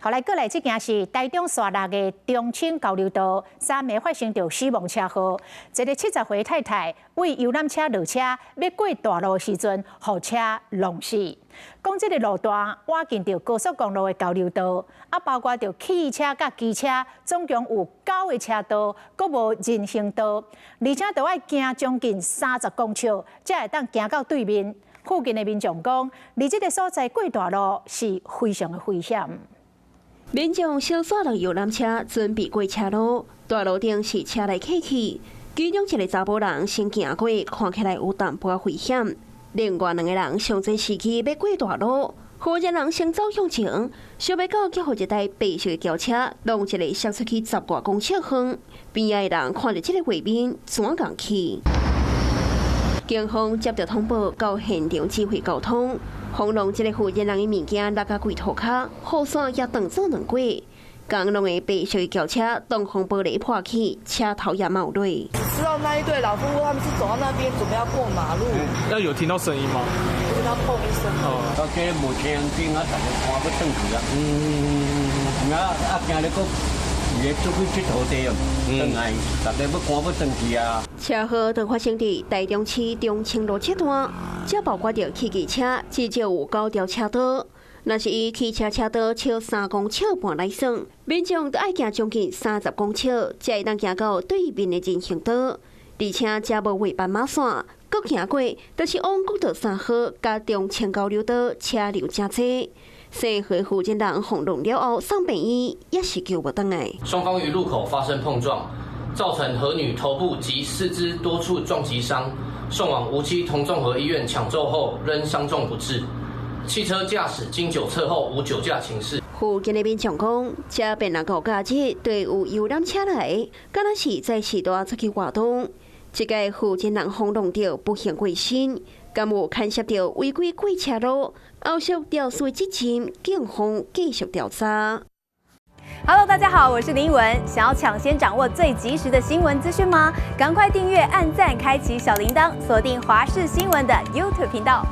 後來過來這件是台中沙鹿的中清交流道，昨暝發生著死亡車禍，一个70歲太太對遊覽車落車，欲過大路的時陣，予車挵死。講這个路段倚近著高速公路的交流道，啊，包括著汽車佮機車，總共有九个車道，閣無人行道，而且著愛行將近30公尺，才會當行到對面。附近的民眾講，佇這个所在過大路是非常的危險。民眾小煞落遊覽車，準備過車路，大路頂是車來客去，其中一个查埔人先行過，看起來有淡薄危險。另外兩个人上濟時機欲過大路，負責人先走向前，想欲到卻予一台白色的轎車挵一个摔出去十外公尺遠。邊仔的人看著這个畫面，怎共去？警方接到通報，到現場指揮交通，轟隆這个負責人的物件落甲櫃塗跤，雨傘也斷做兩截。共挵的白色的轎車擋風玻璃破去，車頭也冒落。知道那一對老夫婦他們是走到那邊準備要過馬路。那有聽到聲音嗎？聽到砰一聲。哦，到這無車燈啊，大家看欲轉去啊。嗯，啊啊，驚咧閣伊出去𨑨迌地哦，轉來，大家欲趕欲轉去啊。車禍就發生佇台中市中清路這段，這包括著汽機車，至少有九條車道。若是以汽車車道超3公尺半來算，民眾著愛行將近30公尺，才會當行到對面的人行道。而且這無畫斑馬線，閣行過，就是往國道3號佮中清交流道，車流誠濟。生禍負責人予挵了後送病院，也是救無轉來。雙方於路口發生碰撞，造成何女頭部及四肢多處撞擊傷，送往梧棲同綜合醫院搶救後，仍傷重不治。汽車駕駛經酒測後無酒駕情事。附近的民眾講，這邊若到假日，都有遊覽車來，敢若是在時段出去活動。這个負責人予挵著不幸過身，敢有牽涉著違規過車路？後續肇事責任，警方繼續調查。 Hello，大家好，我是林文。想要搶先掌握最及時的新聞資訊嗎？趕快訂閱、按讚、開啟小鈴鐺，鎖定華視新聞的 YouTube 頻道。